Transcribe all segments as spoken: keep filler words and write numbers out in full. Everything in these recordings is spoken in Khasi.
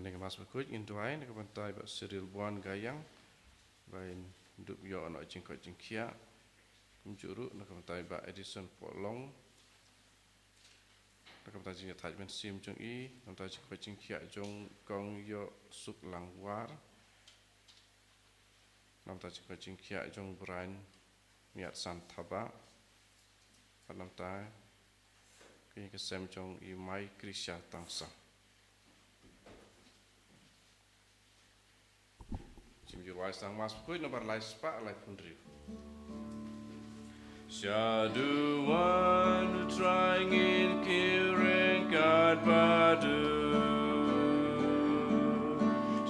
Nang ka Mass Bakhuid ngin duwai na ka bynta i Bah Cyril Buan Gayang, ba in dup ïoh noh jingkoit jingkhiah. Kumjuh ruh na ka bynta i Bah Edison Pohlong, na ka bynta jingïathait mynsiem jong i, na ka bynta jingkoit jingkhiah jong Kong Ïohsuk Langwar, na ka bynta jingkoit jingkhiah jong Brian Miatsan Thabah, bad na ka bynta ka ïing ka sem jong i Mai Krisha Tangsang. Jingduwai sang Mass Bakhuid nombar lai spah laiphew hynriew. Shaduwan u Trai ngin kiew ryngkat bad u.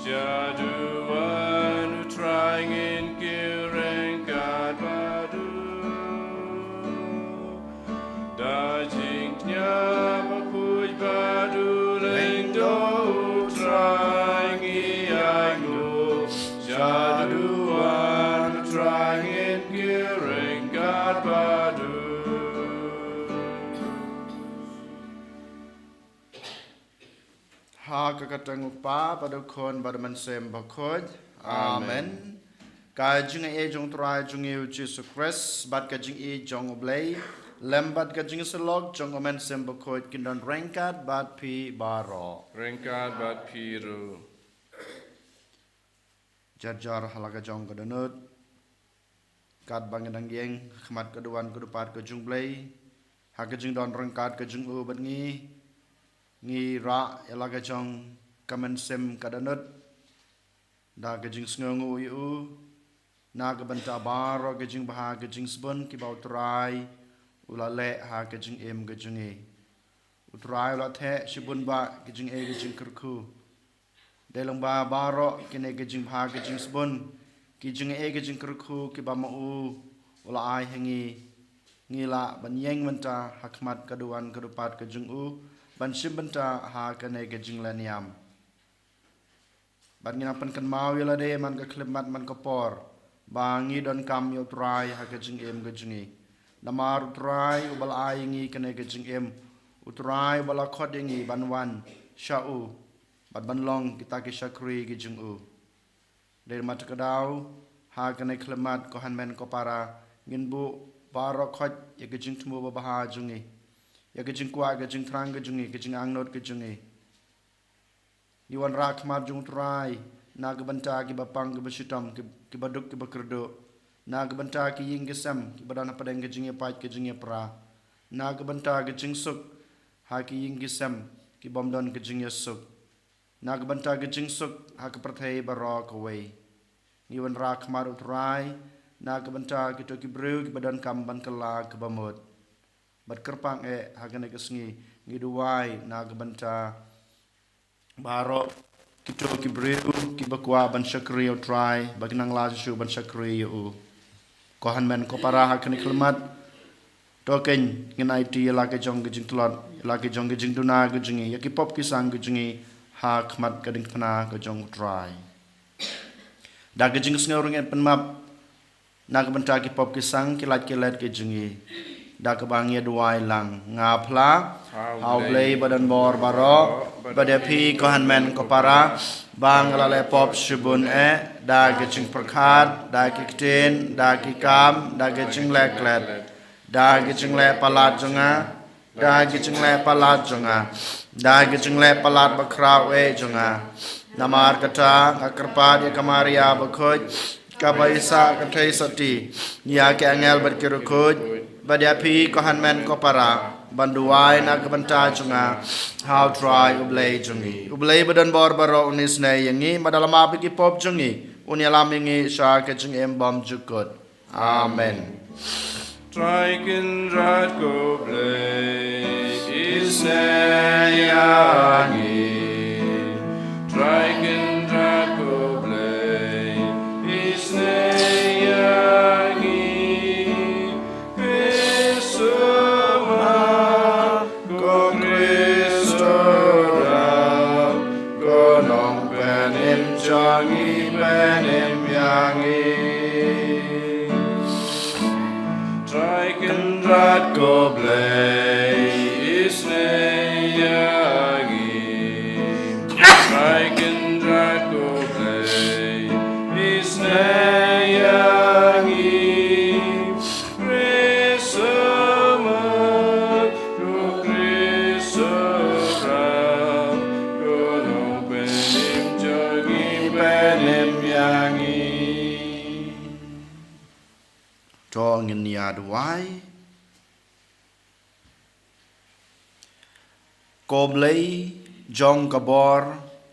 Shaduwan u Trai ngin kiew ryngkat bad u. Da jingkñia bakhuid bad u lyngdoh u Trai ngi ainguh. Shaduwan u Trai ngin kiew ryngkat bad u. Ha ka kyrteng u Kpa bad u Khun bad u Mynsiem Bakhuid. Amen. Amen. Ka jingaiei jong u Trai jong ngi u Jisu Khrist bad ka jingïeit jong u Blei, lem bad ka jingïasyllok jong u Mynsiem Bakhuid kin don ryngkat bad phi baroh. Ryngkat bad phi ruh. Jar jar ha la ka jong ka dohnud. Katba ngi dang ïeng ha khmat ka duwan ka dupat ka jong u Blei, ha ka jingdon ryngkat ka jong u bad ngi, ngi rah ïa la ka jong ka mynsiem ka dohnud. Da ka jingsngewnguh ïa u, na ka bynta baroh ka jingbha ka jingsbun kiba u Trai u la leh ha ka jingim ka jong ngi. U Trai u la theh shibun bah ki jingaiei ki jingkyrkhu. Dei lyngba baroh kine ki jingbha ki jingsbun, ki jingaiei ki jingkyrkhu kiba ma u u la ai ha ngi, ngi lah ban ïeng mynta ha khmat ka duwan ka dupat ka jong u, ban shim bynta ha kane ka jinglehniam. Bad ngi nang pynkynmaw ïa lade man ka khyllipmat man ka por, ba ngi donkam ïa u Trai ha ka jingim ka jong ngi. Namar u Trai uba la ai ïa ngi kane ka jingim, u Trai uba la khot ïa ngi ban wan sha u, bad ban long kita ki shakri ki jong u. Dei ma kata ka daw, ha kane ka khyllipmat ko hynmen ko para, ngin buh baroh khoit ïa ka jingthmu babha jong ngi, ïa ka jingkwah ka jingthrang ka jong ngi, ka jingangnud ka jong ngi. Ngi wanrah ha khmat jong u Trai na ka bynta kiba pang kiba shitom, ki, kiba duk kiba kyrduh, na ka bynta ki ïing ki sem kiba don hapdeng ka jingïapait ka jingïapra, na ka bynta ka jingsuk ha ki ïing ki sem ki bym don ka jingïasuk, na ka bynta ka jingsuk ha ka pyrthei baroh kawei. Ngi wanrah ha khmat u Trai na ka bynta kito ki briew kiba donkam ban kylla kaba mut. Bad kyrpang eh ha kane ka sngi ngi duwai na ka bynta baroh kito ki briew kiba kwah ban shakri ïa u Trai, ba kin nang lah shuh ban shakri ïa u. Ko hynmen ko para, ha kane ka khyllipmat, to kein ngin aiti ïa la ka jong ka jingtlot, ïa la ka jong ka jingduna ka jong ngi, ïa ki pop ki sang ka jong ngi ha khmat ka diengphna ka jong u Trai. Da ka jingsngew ruh ngin pynmap na ka bynta ki pop ki sang, ki lait ki let ki jong ngi. Da kaba ngi ïa duwai lang. Nga phla ha u Blei ba don bor baroh, bad ïa phi ko hynmen ko para, ba nga la leh pop shibun eh, da ka jingpyrkhat, da ki ktien, da ki kam, da ka jingleh klet, da ka jingleh palat jong nga, da ka jingleh palat jong nga, da ka jingleh palat bakhraw eh jong nga. Namar kata nga kyrpad ïa ka Maria bakhuid, kaba ïasah kynthei sotti, ïa ki angel bad ki riewkhuid, bad ïa phi ko hynmen ko para, ban duwai na ka bynta jong nga ha u Trai u Blei jong ngi. U Blei ba don bor baroh un isynei ïa ngi, bad da la map ïa ki pop jong ngi, un ïalam ïa ngi sha ka jingim bymjukut. Amen. Trai Kynrad ko Blei, isynei ïa ngi. Trai Kynrad ko Blei, isynei ïa ngi. Khrist u ma, ko Khrist u rap, ko Nongpynim jong ngi, pynim ïa ngi. Trai Kynrad ko Blei, isynei ïa ngi. Ïa duwai. Ko Blei jong ka bor,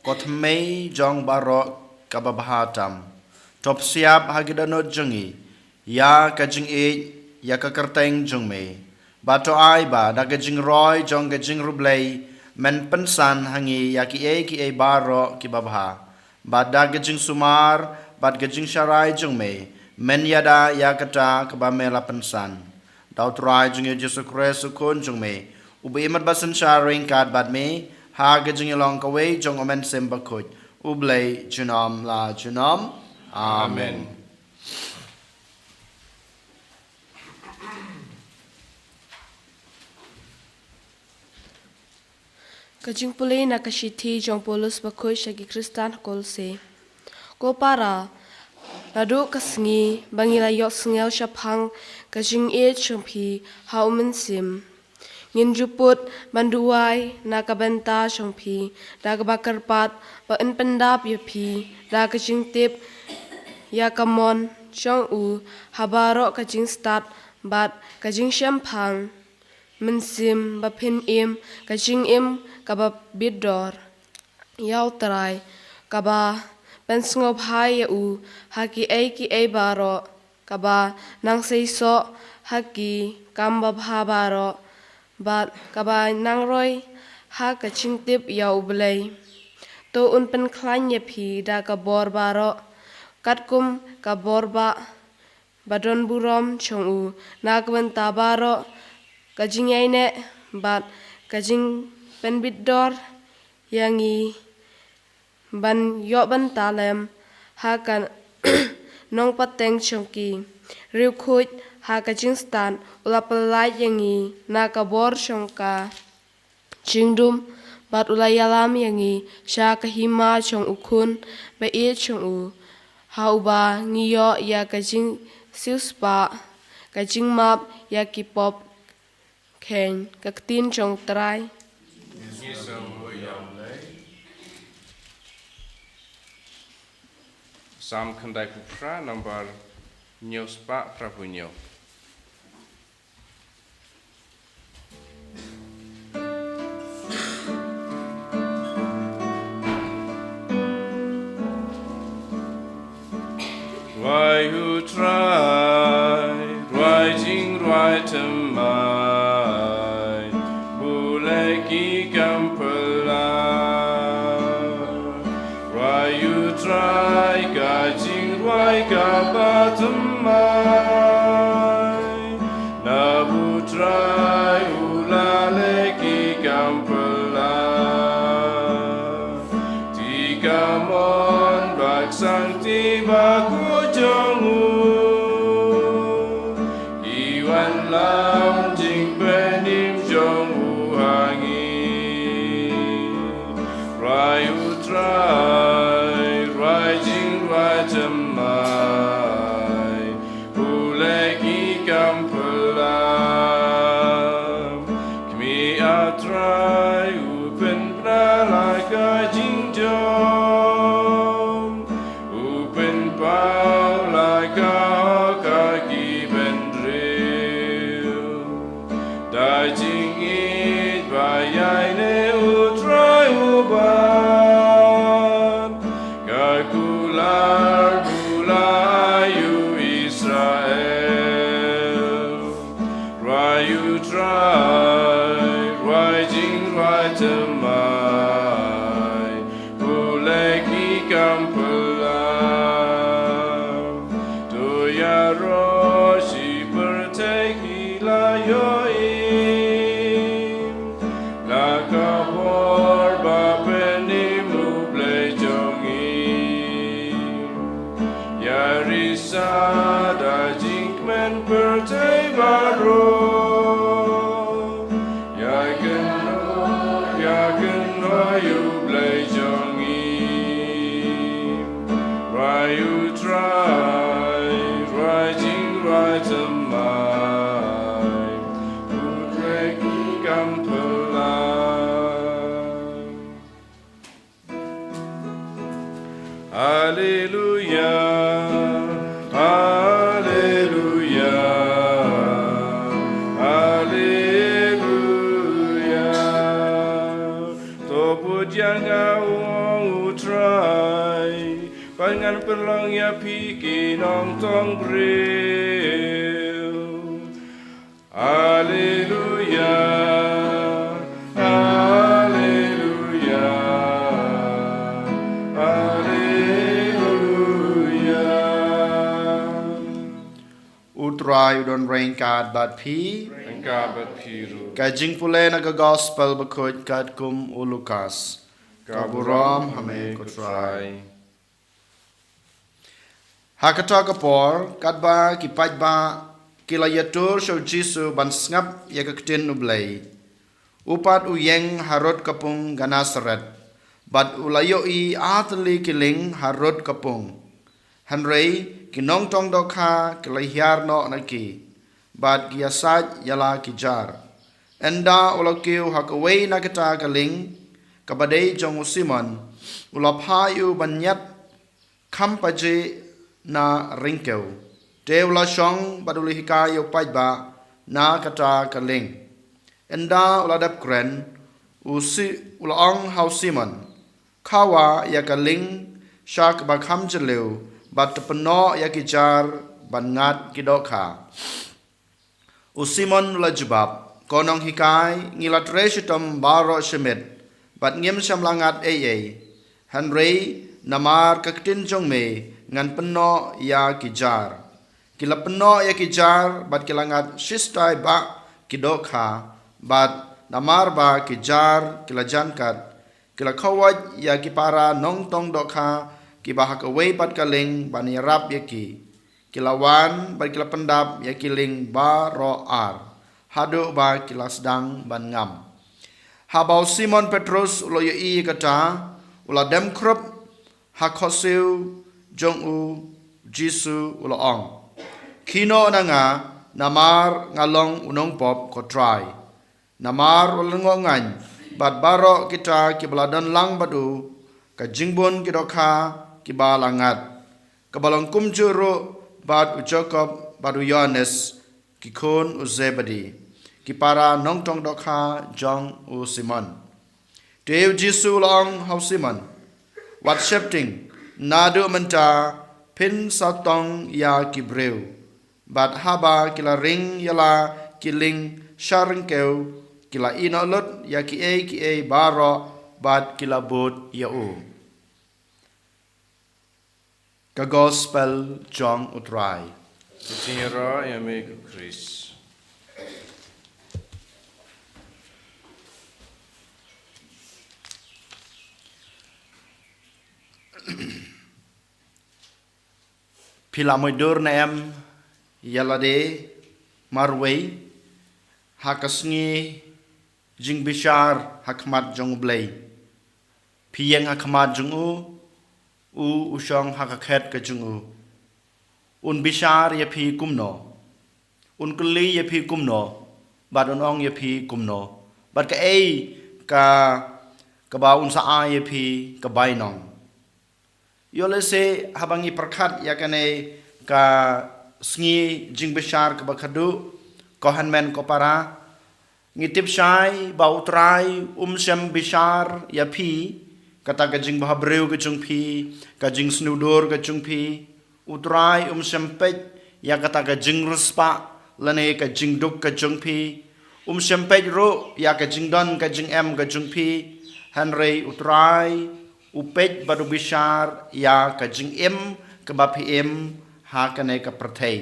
ko thymmei jong baroh kaba bha tam, to psiap ha ki dohnud jong ngi ïa ka jingïeit ïa ka kyrteng jong me, bad to ai ba da ka jingroi jong ka jingriewblei men pynsan ha ngi ïa kiei kiei baroh kiba bha, bad da ka jingsumar bad ka jingsharai jong me men ïada ïa kata kaba me la pynsan. Da U Trai jong ngi U Jisu Khrist U Khun jong me, uba im bad synshar ryngkat bad me ha ka jingïalong kawei jong U Mynsiem Bakhuid, U Blei junom la junom. Amen. Ka jingpule na ka shithi jong u Paulus Bakhuid sha ki Khristan ha Kolose. Ko para, naduh ka sngi ba ngi la ïohsngew shaphang ka jingïeit jong phi ha U Mynsiem, ngin ju put ban duwai na ka bynta jong phi da kaba kyrpad ba un pyndap ïa phi da ka jingtip ïa ka mon jong u ha baroh ka jingstad bad ka jingshemphang mynsiem, ba phin im ka jingim kaba bit dor ïa U Trai, kaba pynsngewbha ïa u ha kiei kiei baroh, kaba nang seisoh ha ki kam babha baroh, bad kaba nang roi ha ka jingtip ïa U Blei. To un pynkhlaiñ ïa phi da ka bor baroh, katkum ka bor ba ba don burom jong u, na ka bynta baroh ka jingïaineh bad ka jingpynbit dor ïa ngi, ban ïoh bynta lem ha ka nongpateng jong ki riewkhuid ha ka jingstad. U la pyllait ïa ngi na ka bor jong ka jingdum, bad u la ïalam ïa ngi sha ka hima jong U Khun ba ïeit jong u, ha uba ngi ïoh ïa ka jingsiewspah, ka jingmap ïa ki pop kheiñ. Ka ktien jong U Trai. Salm khyndai phew phra, nambar hynñiew spah phra phew hynñiew. Rwai U Trai, rwai jingrwai thymmai, pule ki kam phylla. Rwai U Trai ka jingrwai kaba thymmai, naba U Trai u la leh ki kam phylla. Ki kamon bad ki sangti bakhuid jong u, ki wanlam jingpynim jong u ha ngi. Rwai U Trai, rwai jingrwai thymmai, pule ki kam phylla. Khmih, A Trai, u pynbna la ka jingjop, u pynpaw la ka hok ha ki bynriew. Da jingïeit ba ïaineh U Trai u ban ka kular ba u la ai ïa u Israel. Rwai U Trai, rwai jingrwai thymmai, pule ki kam phylla. To ïaroh shi pyrthei ki la ïoh im na ka bor ba pynim U Blei jong ngi. Ïa risa da jingkmen pyrthei baroh, ïa kynnoh, ïa kynnoh ïa U Blei jong ngi. Rwai U Trai, rwai jingrwai thymmai, pule ki kam phylla. Alleluia, alleluia, Bud ïa nga, u ong u Trai, ba ngan pynlong ïa phi ki nongtong briew. Alleluia, alleluia, alleluia. U Trai u don ryngkat bad phi. Ryngkat bad phi ruh. Ka jingpule na ka Gospel bakhuid katkum u Lukas. Ka burom ha me ko Trai. Ha kata ka por, katba ki paidbah ki la ïatur sha u Jisu ban sngap ïa ka ktien u Blei, u pat u ïeng harud ka pung Gennesaret, bad u la ïohi artylli ki lieng harud ka pung. Hynrei ki nongtong dohkha ki la hiar noh na ki, bad ki ïasaid ïa la ki jar. Ynda u la kiew ha kawei na kita ki lieng, kaba dei jong u Simon, u la phah ïa u ban ñiad kham pajih na ryngkew. Te u la shong bad u la hikai ïa u paidbah na kata ki lieng. Ynda u la dep kren, u si u la ong ha u Simon, khawa ïa ka lieng sha kaba kham jylliew, bad to pynnoh ïa ki jar ban ngat ki dohkha. U Simon u la jubab, ko nonghikai, ngi la trei shitom baroh shimiet, bad ngim shym la ngat ei ei. Hynrei namar ka ktien jong me, ngan pynnoh ïa ki jar. Ki la pynnoh ïa ki jar, bad ki la ngat shistai bah ki dohkha, bad namar ba ki jar ki la jan kat, ki la khawai ïa ki para nongtong dohkha kiba ha kawei pat ka lieng ban ïarap ïa ki. Ki la wan bad ki la pyndap ïa ki lieng baroh ar, haduh ba ki la sdang ban ngam. Haba u Simon Petrus u la ïohi ïa kata, u la dem khrup ha khohsiew jong u. Jisu u la ong, khie noh na nga, namar nga long u nongpop ko Trai. Namar u la lyngngoh ngaiñ bad baroh kita kiba la don lang bad u, ka jingbun ki dohkha kiba la ngat, kaba long kumjuh ruh bad u Jakob bad u Ïohannes, ki khun u Zebedi, ki para nongtong dohkha jong u Simon. Te u Jisu u la ong ha u Simon, wat sheptieng, naduh mynta phin sa tong ïa ki briew. Bad haba ki la ring ïa la ki lieng sha ryngkew, ki la ïehnoh lut ïa kiei kiei baroh, bad ki la bud ïa u. Ka Gospel jong u Trai. Ka jingïaroh ïa me ko Khrist. Phi la mutdur ne em ïa lade marwei ha ka sngi jingbishar ha khmat jong u Blei? Phi ïeng ha khmat jong u, u u shong ha ka khet ka jong u. Un bishar ïa phi kumno? Un kylli ïa phi kumno? Bad un ong ïa phi kumno? Bad kaei ka, kaba un sa ai ïa phi ka bainong? Ïoh lehse haba ngi pyrkhat ïa kane ka sngi jingbishar kaba khadduh, ko hynmen ko para, ngi tip shai ba u Trai um shym bishar ïa phi kata ka jingbhabriew ka jong phi, ka jingsngewdur ka jong phi. U Trai um shym peit ïa kata ka jingriewspah lane ka jingduk ka jong phi. Um shym peit ruh ïa ka jingdon ka jingem ka jong phi. Hynrei u Trai u peit bad u bishar ïa ka jingim kaba phi im ha kane ka pyrthei.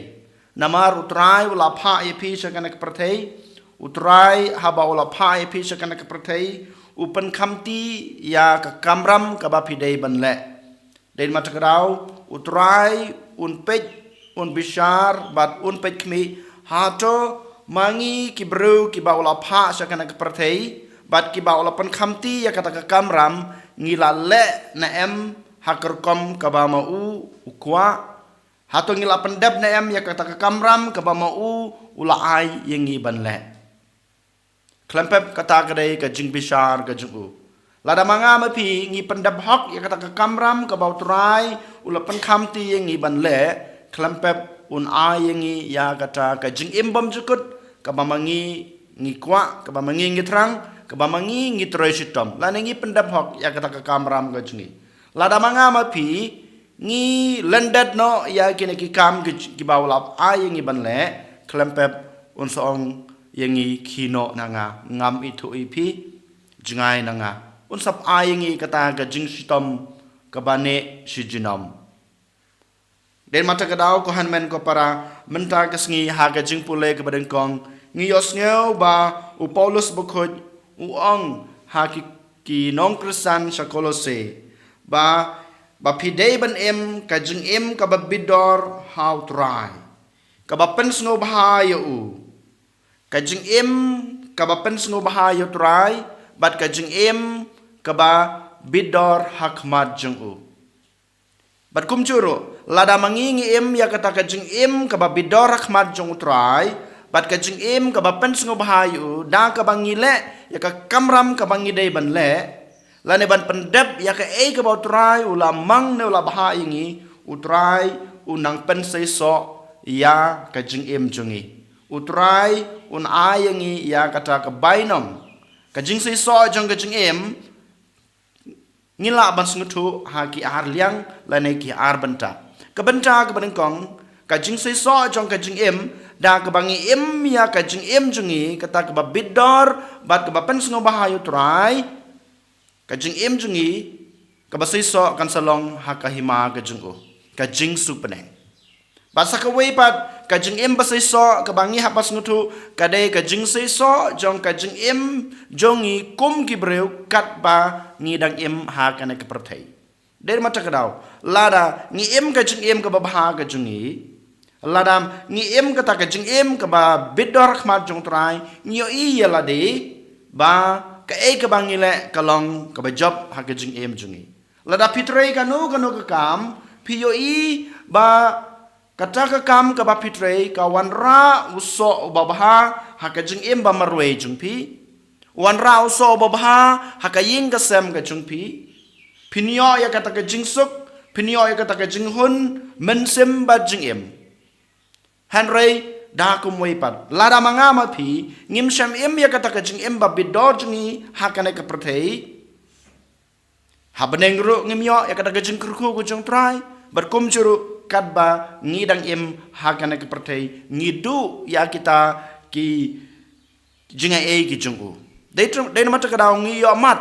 Namar u Trai u la phah ïa phi sha kane ka pyrthei. U Trai haba u la phah ïa phi sha kane ka pyrthei, u pynkhamti ïa ka kamram kaba phi dei ban leh. Dei ma kata ka daw, u Trai un peit, un bishar bad un peit khmih, hato ma ngi ki briew kiba u la phah sha kane ka pyrthei bad kiba u la pynkhamti ïa kata ka kamram, ngi la leh ne em ha ka rukom kaba ma u u kwah? Hato ngi la pyndep ne em ïa kata ka kamram kaba ma u u la ai ïa ngi ban leh? Khlem pep kata ka dei ka jingbishar ka jong u. Lada ma nga ma phi ngi pyndep hok ïa kata ka kamram kaba u Trai u la pynkhamti ïa ngi ban leh, khlem pep un ai ïa ngi ïa kata ka jingim bymjukut kaba ma ngi ngi kwah, kaba ma ngi ngi thrang, kaba ma ngi ngi trei shitom, lane ngi pyndep hok ïa kata ka kamram ka jong ngi. Lada ma nga ma phi ngi lyndet noh ïa kine ki kam ki, kiba u la ai ïa ngi ban leh, khlem pep un sa ong ïa ngi, khie noh na nga, ngam ithuh ïa phi, jngai na nga. Un sa ai ïa ngi kata ka jingshitom kaba neh shi junom. Dei namar kata ka daw, ko hynmen ko para, mynta ka sngi ha ka jingpule kaba nyngkong ngi ïohsngew ba u Paulus bakhuid u ong ha ki, ki nong Khristan sha Kolose ba, ba phi dei ban im ka jingim kaba bit dor ha u Trai, kaba pynsngewbha ïa u. Ka jingim kaba pynsngewbha ïa u Trai bad ka jingim kaba bit dor ha khmat jong u. Bad kumjuh ruh, lada ma ngi ngi im ïa kata ka jingim kaba bit dor ha khmat jong u Trai bad ka jingim kaba pynsngewbha ïa u da kaba ngi leh ïa ka kamram kaba ngi dei ban leh, lane ban pyndep ïa kaei kaba u Trai u la mang ne u la bha ïa ngi, u Trai u nang pynseisoh ïa ka jingim jong ngi. U Trai un ai ïa ngi ïa kata ka bainong. Ka jingseisoh jong ka jingim ngi lah ban sngewthuh ha ki ar liang lane ki ar bynta. Ka bynta kaba nyngkong, ka jingseisoh jong ka jingim da kaba ngi im ïa ka jingim jong ngi kata kaba bit dor bad kaba pynsngewbha ïa u Trai. Ka jingim jong ngi kaba seisoh kan sa long ha ka hima ka jong u, ka jingsuk bneng. Bad sa kawei pat, ka jingim ba seisoh kaba ngi hap ban sngewthuh ka dei ka jingseisoh jong ka jingim jong ngi kum ki briew katba ngi dang im ha kane ka pyrthei. Dei namar kata ka daw, lada ngi im ka jingim kaba bha ka jong ngi, lada ngi im kata ka jingim kaba bit dor ha khmat jong u Trai, ngi ïohi ïa lade ba kaei kaba ngi leh ka long kaba jop ha ka jingim jong ngi. Lada phi trei kano kano ka kam, phi ïohi ba kata ka kam kaba phi trei ka wanrah u soh uba bha ha ka jingim ba marwei jong phi, wanrah u soh uba bha ha ka ïing ka sem ka jong phi. Phin ïoh ïa kata ka jingsuk, phin ïoh ïa kata ka jinghun mynsiem bad jingim. Hynrei da kumwei pat, lada ma nga ma phi ngim shym im ïa kata ka jingim ba bit dor jong ngi ha kane ka pyrthei, ha bneng ruh ngim ïoh ïa kata ka jingkyrkhu ka jong u Trai. Bad kumjuh ruh katba ngi dang im ha kane ka pyrthei ngi duh ïa kita ki jingai ei ki jong u. Dei tr-, dei namar kata ka daw ngi ïoh mad,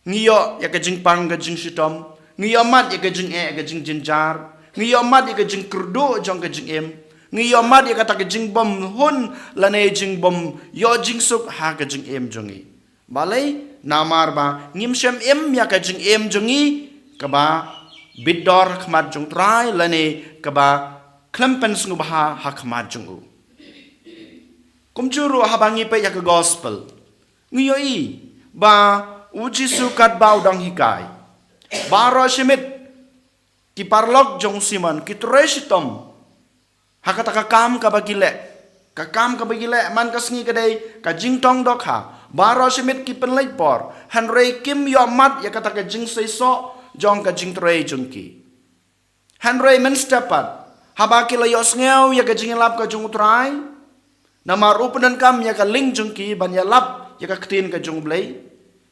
ngi ïoh ïa ka jingpang ka jingshitom, ngi ïoh mad ïa ka jingeh ka jingjynjar, ngi ïoh mad ïa ka jingkyrduh jong ka jingim, ngi ïoh mad ïa kata ka jingbym hun lane jingbym ïoh jingsuk ha ka jingim jong ngi. Balei? Namar ba ngim shym im ïa ka jingim jong ngi kaba bit dor ha khmat jong u Trai lane kaba khlem pynsngewbha ha khmat jong u. Kumjuh ruh haba ngi peit ïa ka gospel, ngi ïohi ba u Jisu katba u dang hikai, baroh shi miet ki paralok jong u Simon ki trei shitom ha kata ka kam kaba ki leh. Ka kam kaba ki leh man ka sngi ka dei ka jingtong dohkha. Baroh shi miet ki pynleit por, hynrei kim ïoh mad ïa kata ka jingseisoh jong ka jingtrei jong ki. Hynrei mynstep pat, haba ki la ïohsngew ïa ka jingïalap ka jong u Trai, namar u pyndonkam ïa ka lieng jong ki ban ïalap ïa ka ktien ka jong u Blei,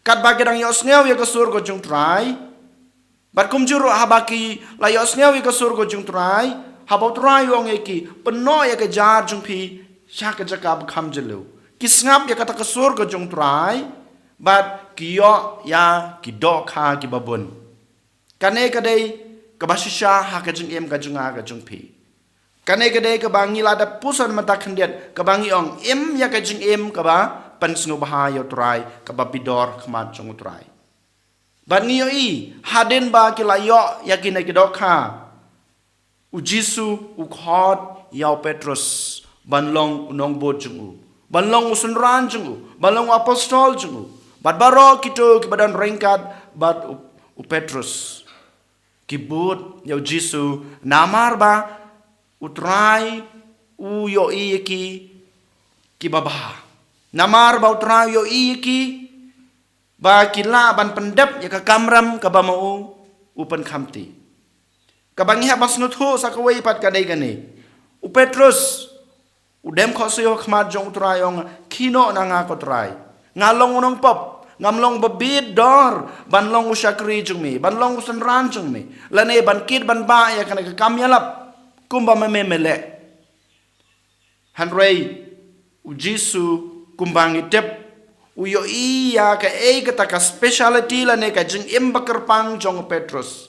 katba ki dang ïohsngew ïa ka sur ka jong u Trai, bad kumjuh ruh haba ki la ïohsngew ïa ka sur ka jong u Trai, haba u Trai u ong ïa ki, pynnoh ïa ka jar jong phi sha ka jaka ba kham jylliew, ki sngap ïa kata ka sur ka jong u Trai, bad ki ïoh ïa ki dohkha kiba bun. Kane ka dei kaba shisha ha ka jingim ka jong nga ka jong phi. Kane ka dei kaba ngi la dep puson mynta khyndiat, kaba ngi ong, im ïa ka jingim kaba pynsngewbha ïa u Trai, kaba bit dor ha khmat jong u Trai. Bad ngi ïohi, hadien ba ki la ïoh ïa kine ki dohkha, u Jisu u khot ïa u Petrus ban long u nongbud jong u, ban long u synran jong u, ban long u apostol jong u. Bad baroh kito kiba don ryngkat bad u, u Petrus ki bud ïa u Jisu, namar ba u Trai u ïohi ïa ki kiba bha. Namar ba u Trai u ïohi ïa ki ba ki lah ban pyndep ïa ka kamram kaba ma u u pynkhamti. Kaba ngi hap ban sngewthuh sa kawei pat ka dei kane. U Petrus u dem khohsiew ha khmat jong u Trai, ong, khie noh na nga ko Trai. Nga long u nongpop, ngam long ba bit dor ban long u shakri jong me, ban long u synran jong me, lane ban kit ban bah ïa kane ka kam ïalap kumba me me me leh. Hynrei u Jisu, kumba ngi tip, u ïohi ïa kaei kata ka speciality lane ka jingim ba kyrpang jong u Petrus.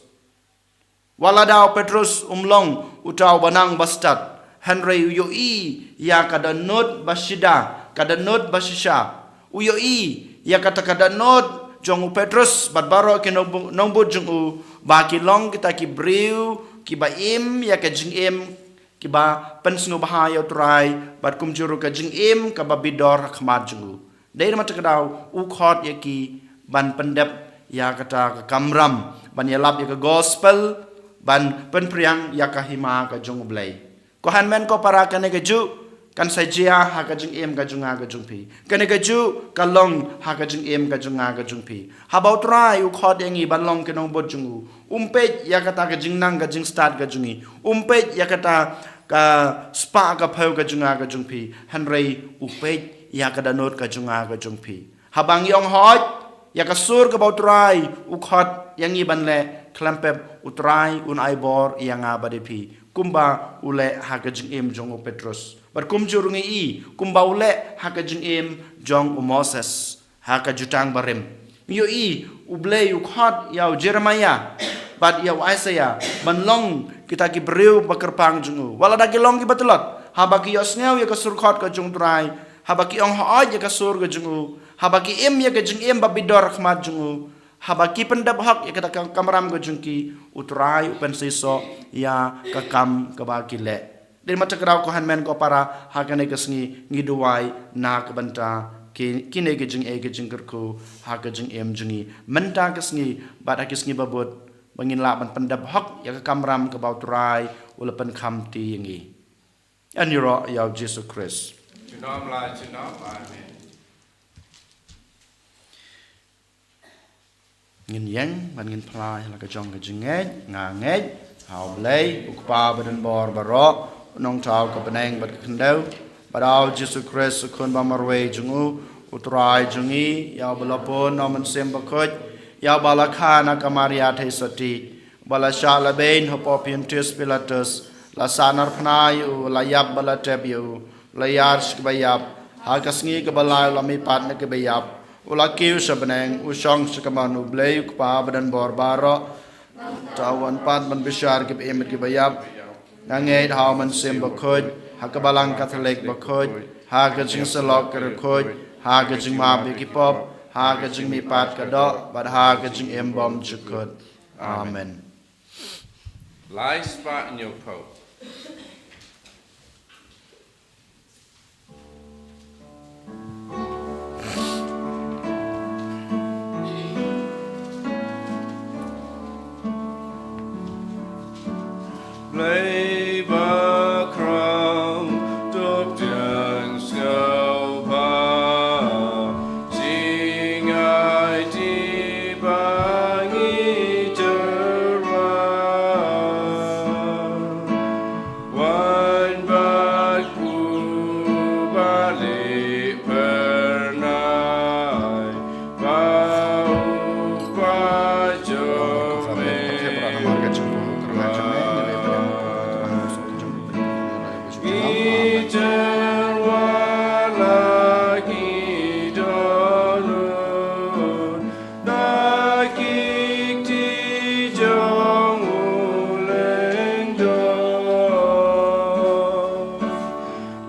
Wat la da u Petrus um long uta uba nang ba stad, hynrei u ïohi ïa ka dohnud ba shida, ka dohnud ba shisha. U ïohi ïa kata ka dohnud jong u Petrus bad baroh ki nongbu-, nongbud jong u, ba ki long kita ki briew kiba im ïa ka jingim, kiba pynsngewbha ïa u Trai, bad kumjuh ruh ka jingim kaba bit dor ha khmat jong u. Dei na kata ka daw u khot ïa ki ban pyndep ïa kata ka kamram ban ïalap ïa ka gospel, ban pynphriang ïa ka hima ka jong u Blei. Ko hynmen ko para, kane kajuh kan sa jia ha ka jingim ka jong nga ka jong phi. Kane kajuh ka long ha ka jingim ka jong nga ka jong phi. Haba u Trai u khot ïa ngi ban long ki nongbud jong u, um peit ïa kata ka jingnang ka jingstad ka jong ngi, um peit ïa kata ka spah ka phew ka jong nga ka jong phi, hynrei u peit ïa ka dohnud ka jong nga ka jong phi. Haba ngi ong hooid ïa ka sur kaba u Trai u khot ïa ngi ban leh, khlem pep u Trai un ai bor ïa nga bad ïa phi, kumba u leh ha ka jingim jong u Petrus. Bad kumjuh ruh ngi i kumba u leh ha ka jingim jong u Moses ha ka Jutang Barim. Ngi ïohi u Blei u khot ïa u Jeremiah bad ïa u Isaiah ban long kita ki briew ba kyrpang jong u. Wat la da ki long kiba tlot, haba ki ïohsngew ïa ka sur khot ka jong u Trai, haba ki ong hooid ïa ka sur ka jong u, haba ki im ïa ka jingim ba bit dor ha khmat jong u, haba ki pyndep hok ïa kata ka kamram ka jong ki, u Trai u pynseisoh ïa ka kam kaba ki leh. Dei na kata ka daw ko hynmen ko para, ha kane ka sngi ngi duwai na ka bynta ki, kine ki jingeh ki jingkyrkhu ha ka jingim jong ngi mynta ka sngi bad ha ki sngi ba bud, ba ngin lah ban pyndep hok ïa ka kamram kaba u Trai u la pynkham ti ïa ngi. Ïaroh ïa u Jisu Khrist. Junom la junom. Amen. Ngin ïeng bad ngin phla ïa la ka jong ka jingngeit. Nga ngeit ha u Blei u Kpa ba don bor baroh, u nongthaw ka bneng bad ka khyndew, bad ha u Jisu Khrist u Khun ba marwei jong u, u Trai jong ngi, ïa uba la pun na u Mynsiem Bakhuid, ïa uba la kha na ka Maria theisotti, ba la shah la beiñ ha u Pontius Pilatus, la sahnarphna ïa u, la ïap bad la tep ïa u, la ïar sha kaba ïap, ha ka sngi kaba lai u la mihpat na kiba ïap, u la kiew sha bneng, u shong sha kamon u Blei u Kpa ba don bor baroh. Uta u wan pat ban bishar kiba im bad kiba ïap. Nga ngeit ha u Mynsiem Bakhuid, ha ka Balang Katholik bakhuid, ha ka jingsyllok ka riewkhuid, ha ka jingmap ïa ki pop, ha ka jingmihpat ka doh, bad ha ka jingim bymjukut. Amen. Lai spah hynñiew phew. Blei ba khraw, to pdiang sngewbha, jingaiti ba ngi tyrwa. Wan bad u Blei phyrnai, ba u Kpa jong me. Ngi tyrwa la ki dohnud, na ki kti jong u Lyngdoh,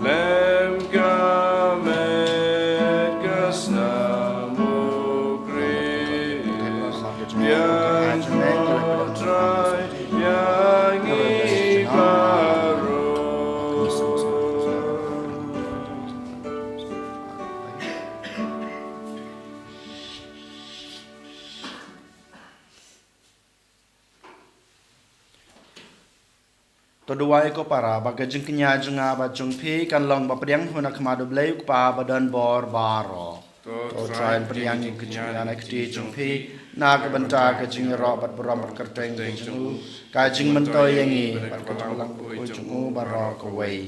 lem ka met ka snam u Khrist. Biang ko Trai ïa ngi baroh. To duwai ko para, ba ka jingkñia jong nga bad jong phi kan long ba pdiang hun ha khmat u Blei u Kpa ba don bor baroh. To Trai pdiang ïa ka jingkñia na ka kti jong phi, na ka bynta ka jingïaroh bad burom bad kyrteng ka jong u, ka jingmyntoi ïa ngi bad ka jingbalang jong u baroh kawei.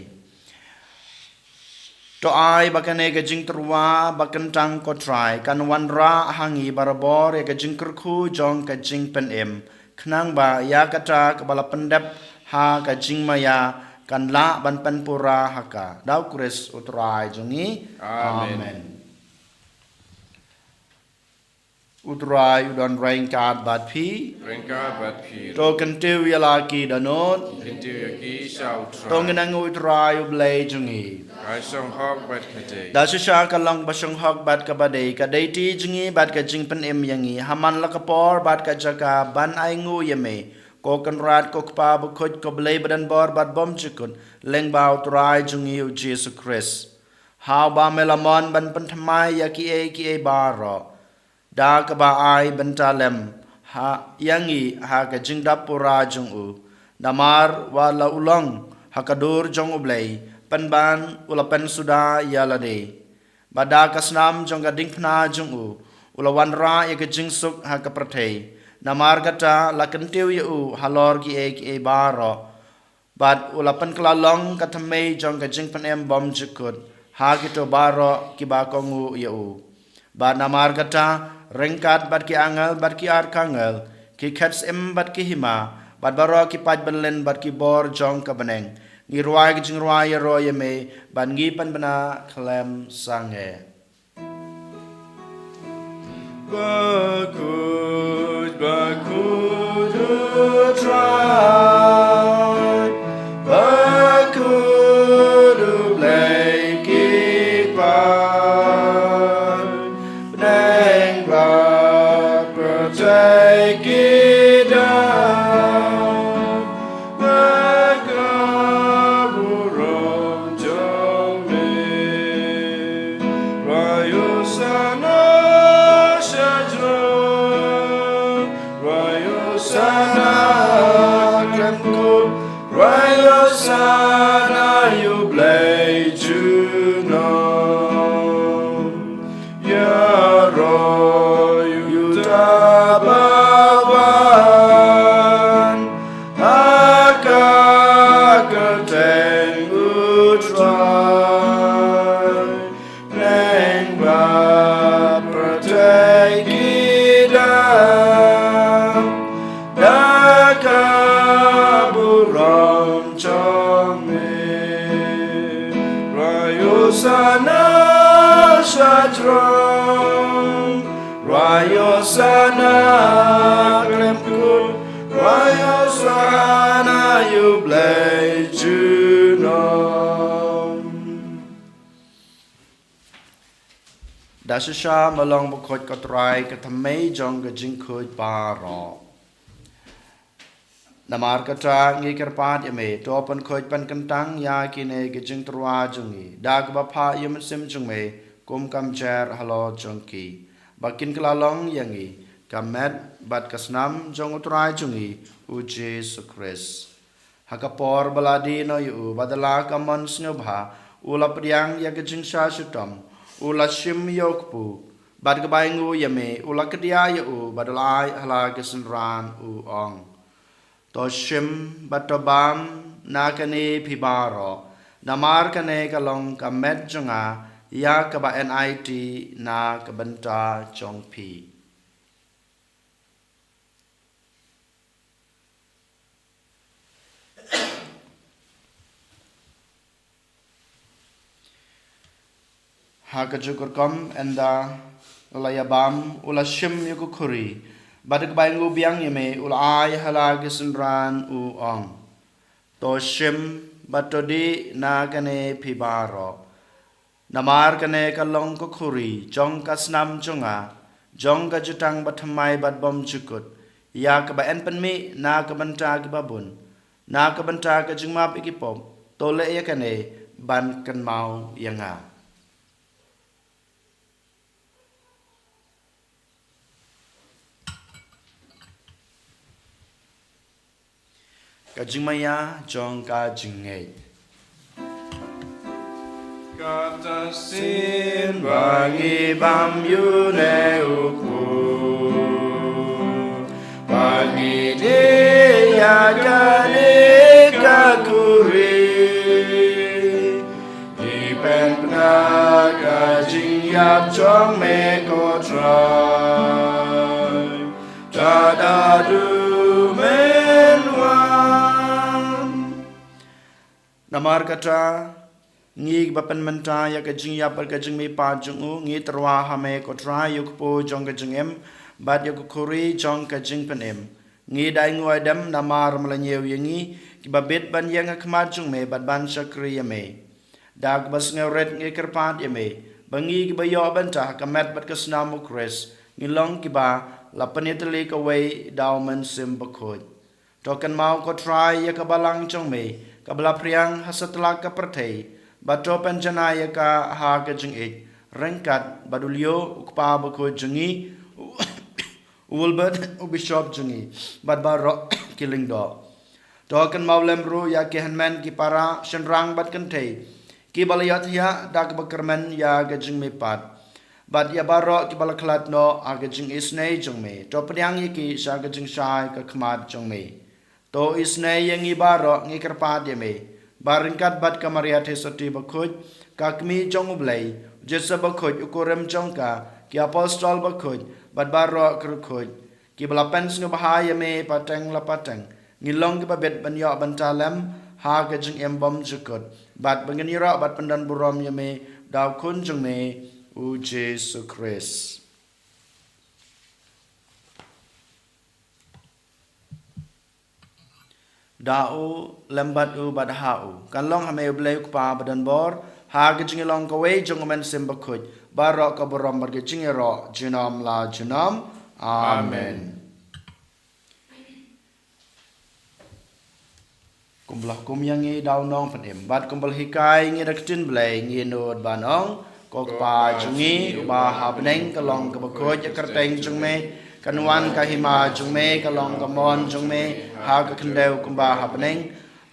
To ai ba kane ka jingtyrwa ba kyntang, ko Trai, kan wanrah ha ngi barabor ïa ka jingkyrkhu jong ka jingpynim, khnang ba ïa kata kaba la pyndep ha ka jingmaïa kan lah ban pynpura ha ka. Da U Khrist U Trai jong ngi. Amen. Amen. U Trai u don ryngkat bad phi. Ryngkat bad phi. To kyntiew ïa la ki dohnud. Kyntiew ïa ki sha U Trai. To ngin angnud ïa U Trai U Blei jong ngi. Ka shong hok bad ka dei. Da shisha ka long ba shong hok bad kaba dei, ka dei ti jong ngi bad ka jingpynim ïa ngi ha man la ka por bad ka jaka ban ai nguh ïa me, ko Kynrad, ko Kpa bakhuid, ko Blei badonbor bad bymjukut, lyngba U Trai jong ngi U Jisu Khrist. Ha uba me la mon ban pynthymmai ïa kiei kiei baroh, da kaba ai bynta lem ha ïa ngi ha ka jingdap pura jong u. Namar wat la u long ha ka dur jong U Blei, pynban u la pynsuda ïa lade. Bad da ka snam jong ka diengphna jong u, u la wanrah ïa ka jingsuk ha ka pyrthei. Namar kata la kyntiew ïa u halor kiei kiei baroh, bad u la pynkylla long ka thymmei jong ka jingpynim bymjukut ha kito baroh kiba kohnguh ïa u. Bad namar kata, ryngkat bad ki angel bad ki arkangel, ki khet syiem bad ki hima, bad baroh ki paid bymlin bad ki bor jong ka bneng, ngi rwai ka jingrwai ïaroh ïa me, bad ngi pynbna khlem sangeh. Bakhuid, bakhuid U Trai, bakhuid U Blei ki paid, bneng bad pyrthei ki dap ha ka burom jong me. Rwai Hosana shajrong, rwai Hosana khlem kut, rwai Hosana ïa U Blei junom. Ïaroh ïa uta ba wan ha ka kyrteng U Trai, bneng bad pyrthei ki dap da ka burom jong me. Rwai Hosana shajrong, rwai Hosana khlem kut, rwai Hosana ïa U Blei junom. Da shisha me long bakhuid, ko Trai, ka thymmei jong ka jingkhuid baroh. Namar kata ngi kyrpad ïa me, to pynkhuid pynkyntang ïa kine ki jingtyrwa jong ngi da kaba phah ïa u Mynsiem jong me kum ka mjer halor jong ki, ba kin kylla long ïa ngi ka met bad ka snam jong U Trai jong ngi U Jisu Khrist. Ha ka por ba la die noh ïa u, bad da la ka mon sngewbha u la pdiang ïa ka jingshah shitom, u la shim ïa u kpu, bad kaba ainguh ïa me u la kdiah ïa u, bad u la ai ha la ki synran, u ong: To shim bad to bam na kane phi baroh, namar kane ka long ka met jong nga ïa kaba en aiti na ka bynta jong phi. Ha kajuh ka rukom, ynda u la ïa bam, u la shim ïa ka khuri, bad kaba ainguh biang ïa me u la ai ha la ki synran, u ong: To shim bad to dih na kane phi baroh, namar kane ka long ka khuri jong ka snam jong nga, jong ka jutang bathymmai bad bymjukut, ïa kaba en pynmih na ka bynta kiba bun, na ka bynta ka jingmap ïa ki pop. To leh ïa kane ban kynmaw ïa nga. Ka jingmaïa jong ka jingngeit. Kata shisien ba ngi bam ïa une u kpu, ba ngi dih ïa kane ka khuri, ngi pynbna Ïap jong me ko Trai, ta da du men wan. Namar kata, ngi ba pynmynta ïa ka jingïap bad ka jingmihpat jong u, ngi tyrwa ha me ko Trai ïa u kpu jong ka jingim bad ïa ka khuri jong ka jingpynim. Ngi da ainguh aidem namar me la ñiew ïa ngi kiba bit ban ïeng ha khmat jong me bad ban shakri ïa me. Da kaba sngewrit ngi kyrpad ïa me ba ngi kiba ïoh bynta ha ka met bad ka snam u Khrist ngi long kiba la pynïatylli kawei da u Mynsiem Bakhuid. To kynmaw ko Trai ïa ka balang jong me kaba la phriang ha satlak ka pyrthei, bad to pynjanai ïa ka ha ka jingïeit ryngkat bad u Leo u kpa bakhuid jong ngi, u Wilbert u bishop jong ngi, bad baroh ki lyngdoh. To kynmaw lem ruh ïa ki hynmen ki para shynrang bad kynthei kiba la ïohthiah da kaba kyrmen ïa ka jingmihpat, bad ïa baroh kiba la khlad noh ha ka jingisynei jong me. To pdiang ïa ki sha ka jingshai ka khmat jong me. To isynei ïa ngi baroh, ngi kyrpad ïa me ba ryngkat bad ka Maria Theisotti bakhuid, ka Kmie jong u Blei, Joseph bakhuid u kurim jong ka, ki apostol bakhuid bad baroh ki riewkhuid kiba la pynsngewbha ïa me pateng la pateng, ngin long kiba bit ban ïoh bynta lem ha ka jingim bymjukut, bad ba ngin ïaroh bad pyndonburom ïa me da u Khun jong me u Jisu Khrist. Da u, lem bad u, bad ha u, kan long ha me u Blei u Kpa badonbor, ha ka jingïalong kawei jong u Mynsiem Bakhuid, baroh ka burom bad ka jingïaroh junom la junom. Amen. Amen. Kumba la hukum ïa ngi da u Nongpynim bad kumba la hikai ïa ngi da ka ktien Blei, ngin nud ban ong: Ko Kpa jong ngi uba ha bneng, ka long kaba khuid ïa ka kyrteng jong me, kan wan ka hima jong me, ka long ka mon jong me ha ka khyndew kumba ha bneng.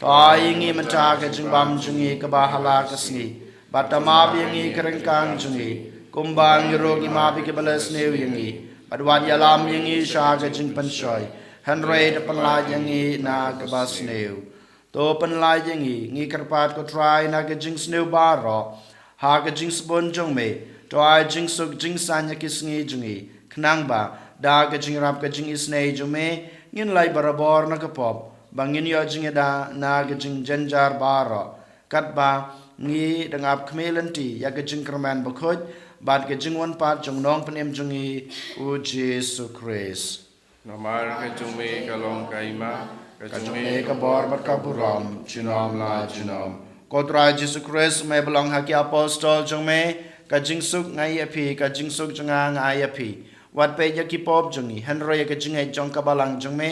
To ai ïa ngi mynta ka jingbam jong ngi kaba ha la ka sngi, bad to map ïa ngi ka ryngkang jong ngi, kumba ngi ruh ngi map ïa kiba la sniew ïa ngi, bad wat ïalam ïa ngi sha ka jingpynshoi, hynrei to pynlait ïa ngi na kaba sniew. To pynlait ïa ngi, ngi kyrpad ko Trai, na ka jingsniew baroh, ha ka jingsbun jong me, to ai jingsuk jingsaiñ ha ki sngi jong ngi, khnang ba da ka jingïarap ka jingisynei jong me, ngin lait barabor na ka pop, ba ngin ïoh jingïada na ka jingjynjar baroh, katba ngi dang ap khmih lynti ïa ka jingkyrmen bakhuid bad ka jingwan pat jong u Nongpynim jong ngi u Jisu Khrist. Namar ka jong me ka long ka hima, ka jong me ka bor bad ka burom junom la junom. Ko Trai Jisu Khrist, me ba la ong ha ki apostol jong me: Ka jingsuk nga ai ïa phi, ka jingsuk jong nga nga ai ïa phi. Wat peit ïa ki pop jong ngi, hynrei ïa ka jingngeit jong ka balang jong me,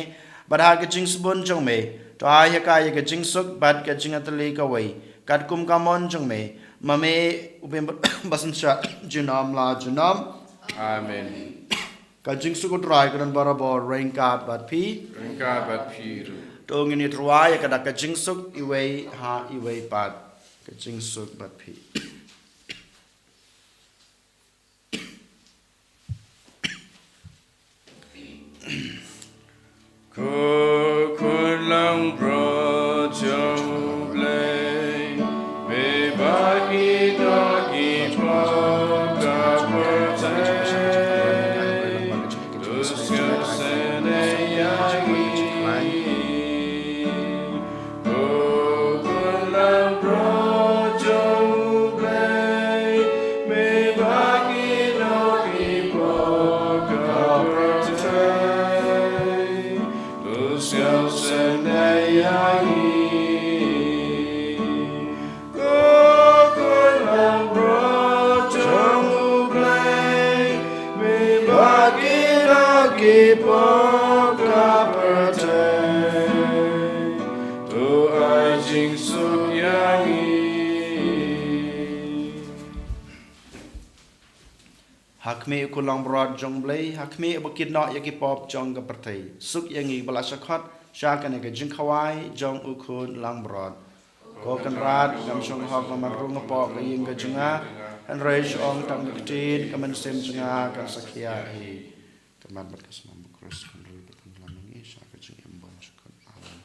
bad ha ka jingsbun jong me, to ai ha ka ïa ka jingsuk bad ka jingïatylli kawei, katkum ka mon jong me, ma me u Blei basynshar junom la junom. Amen. Ka jingsuk u Trai ka don barabor ryngkat bad phi. Ryngkat bad phi ruh. To ngin ïatyrwa ïa ka da ka jingsuk iwei ha iwei pat. Ka jingsuk bad phi. Ko Khun langbrot jong U Blei, me ba ki doh ki pop ka pyrthei, to sngewsynei ïa ngi. Ko Khun langbrot jong U Blei, me ba ki doh ki pop ka pyrthei, to sngewsynei ïa ngi. Ko Khun langbrot jong U Blei, me ba ki doh ki pop ka pyrthei, to ai jingsuk ïa ngi. Ha khmih U Khun langbrot jong U Blei, ha khmih uba kit noh ïa ki pop jong ka pyrthei, suk ïa ngi ba la shah khot sha kane ka jingkhawai jong U Khun langbrot. Ko Kynrad, ngam shong hok ba man rung hapoh ka ïing ka jong nga, hynrei shu ong tang da ka ktien, ka mynsiem jong nga kan sa khia hi. Ka met bad ka snam U Khrist kan roi bad kan ïalam ïa ngi sha ka jingim bymjukut. Amen.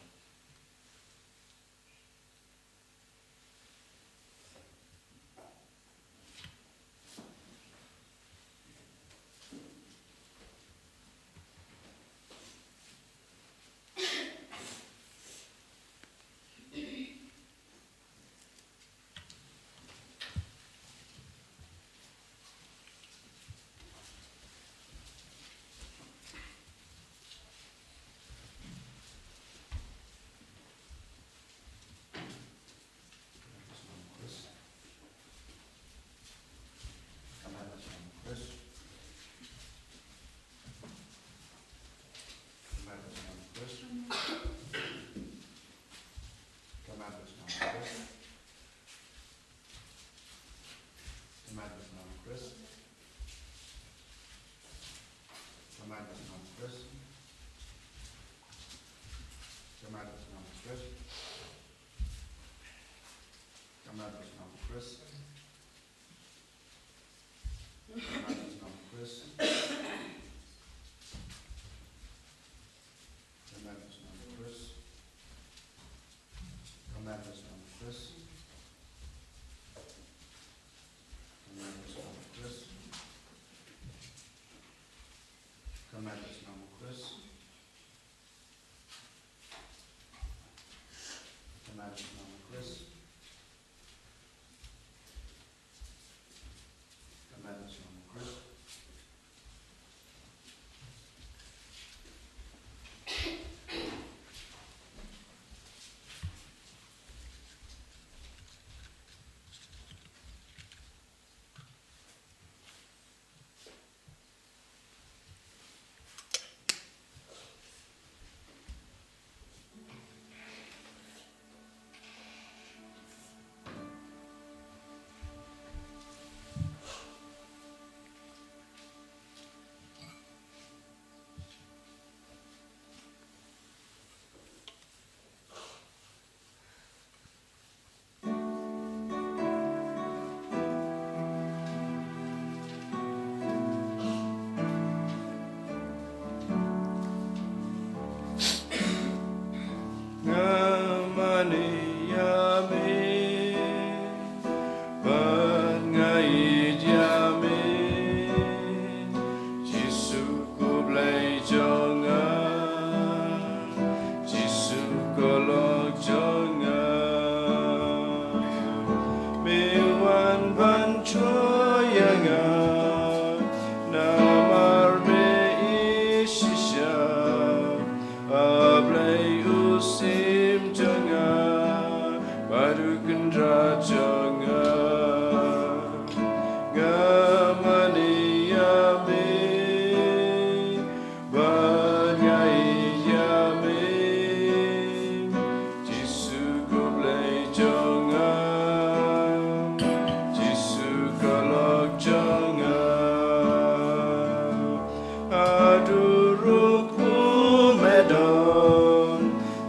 Nga mane ïa me, bad nga ïeit ïa me. Jisu ko Blei jong nga, Jisu ko lok jong nga. Me wan ban troi ïa nga, namar me ïeit shisha. A Blei u syiem jong nga, bad u kynrad jong nga. Nga mane ïa me, bad nga ïeit ïa me. Jisu ko Blei jong nga, Jisu ko lok jong nga. Haduh ruh kumne me don,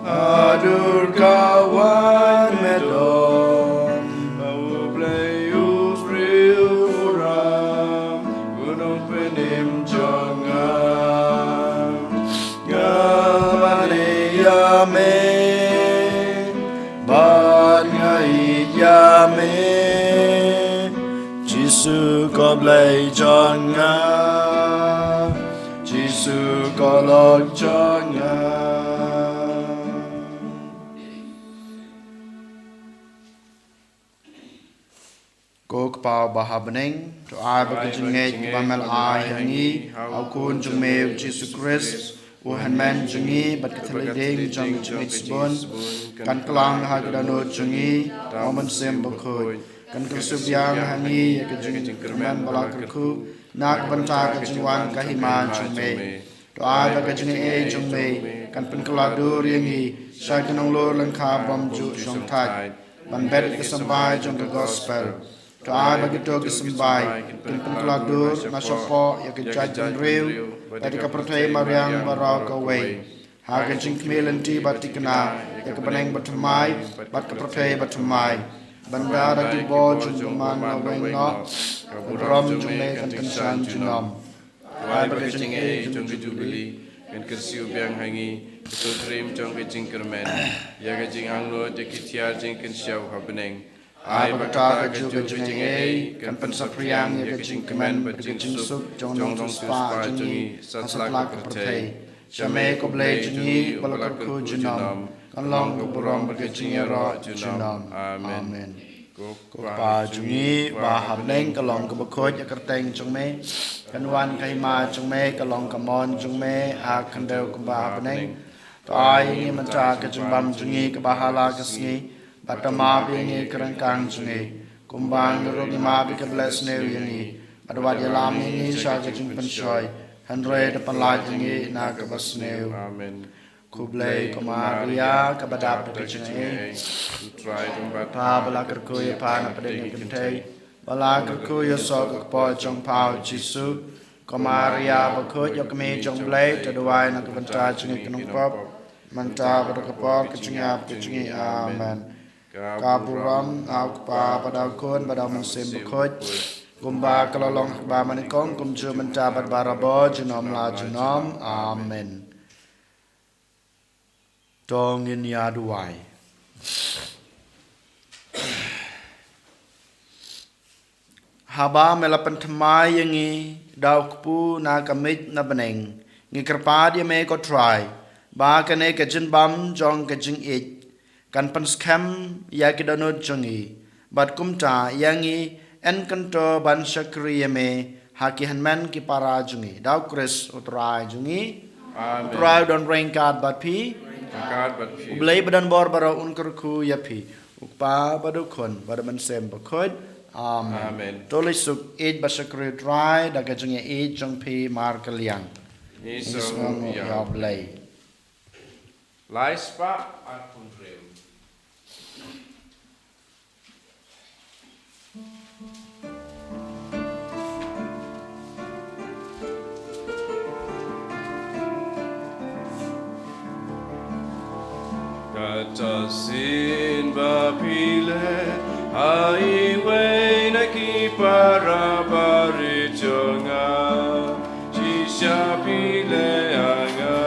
haduh ka wan me don. A U Blei u briew u ram, u nongpynim jong nga. Nga mane ïa me, bad nga ïeit ïa me. Jisu ko Blei jong nga, Jisu ko lok jong nga. Ko Kpa uba ha bneng, to ai ba ka jingngeit ba me la ai ha ngi ha u Khun jong me u Jisu Khrist, u hynmen jong ngi, bad ka thylliej ding jong ka jingngeit sbun, kan kylla ha ka dohnud jong ngi da u Mynsiem Bakhuid. Kan kyrsiew biang ha ngi ïa ka jingkyrmen ba la kyrkhu na ka bynta ka jingwan ka hima jong me. To ai ba ka jingaiei jong me kan pynkylla dur ïa ngi sha ki nonglor lyngkha bymjuh shongthait ban bet ïa ka symbai jong ka gospel. To ai ba kito ki symbai kin pynkylla dur na shapoh ïa ka jaitbynriew bad ïa ka pyrthei mariang baroh kawei, ha ka jingkhmih lynti ba thikna ïa ka bneng bathymmai bad ka pyrthei bathymmai. Ban da da ki bor jong u Bymman Laweng noh, ka burom jong me kan kynshan junom. To ai ba ka jingaiei jong ka Jubili kan kyrsiew biang ha ngi, ka Sutrim jong ka jingkyrmen, ïa ka jingangnud ïa ki thiar jingkynshew ha bneng. Ai ba kata kajuh ka jingaiei kan pynsaphriang ïa ka jingkmen bad ka jingsuk jong u nongsiewspah jong ngi ha satlak ka pyrthei. Sha me ko Blei jong ngi ba la kyrkhu junom, kan long ka burom bad ka jingïaroh junom. Amen. Ko Kpa jong ngi uba ha bneng, ka long kaba khuid ïa ka kyrteng jong me. Kan wan ka hima jong me, ka long ka mon jong me ha ka khyndew kumba ha bneng. To ai ïa ngi mynta ka jingbam jong ngi kaba ha la ka sngi, bad to map ïa ngi ka ryngkang jong ngi, kumba ngi ruh ngi map ïa kiba leh sniew ïa ngi. Bad wat ïalam ïa ngi sha ka jingpynshoi, hynrei to pynlait ïa ngi na kaba sniew. Amen. Khublei ko Maria, kaba dap da ka jingaiei. U Trai u don bad pha, ba la kyrkhu ïa pha na pdeng ki kynthei, ba la kyrkhu ïa u soh ka kpoh jong pha u Jisu. Ko Maria bakhuid, ïa ka kmie jong u Blei, to duwai na ka bynta jong ngi ki nongpop, mynta bad ha ka por ka jingïap ka jong ngi. Amen. Ka burom ha u Kpa bad ha u Khun bad ha u Mynsiem Bakhuid, kumba ka la long ha kaba nyngkong, kumjuh mynta bad barabor, junom la junom. Amen. To ngin ïa duwai. Haba me la pynthymmai ïa ngi da u kpu na ka miej na bneng, ngi kyrpad ïa me ko Trai, ba kane ka jingbam jong ka jingïeit kan pynskhem ïa ki dohnud jong ngi, bad kumta ïa ngi yn kyntu ban shakri ïa me ha ki hynmen ki para jong ngi, da U Khrist U Trai jong ngi. Amen. U Trai u don ryngkat bad phi. Ryngkat bad phi. U Blei badonbor baroh un kyrkhu ïa phi, U Kpa bad U Khun bad U Mynsiem Bakhuid. Amen. Amen. To leit suk ïeit bad shakri U Trai da ka jingïeit jong phi markylliang. Ngi sngewnguh ïa U Blei. Lai spah arphew hynriew. Kata sien ba phi leh ha iwei na ki para barit jong nga, shisha phi leh ha nga.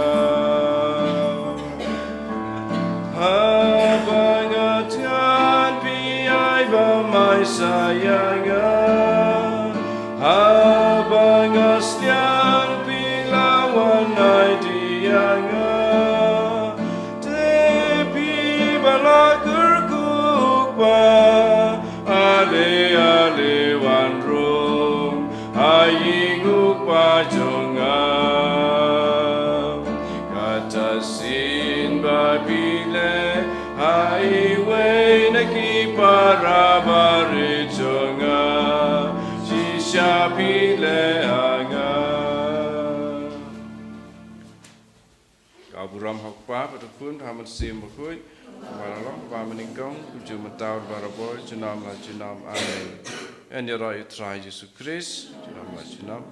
Haba nga thied phi ai bamai sa ïa nga. Haba nga sliang phi la wan aiti ïa nga. Te phi ba la kyrkhu, Kpa, ale ale wan rung ha ïing U Kpa jong nga. Kata sien ba phi leh ha iwei na ki para barit jong nga, shisha phi leh ha nga. Ka burom ha U Kpa bad U Khun bad U Mynsiem Bakhuid, kumba la long, kumba mynnyngkong, kumjuh mynta, barabor, junom la junom. Amen. Yn ïaroh ïa U Trai Jisu Khrist, junom la junom.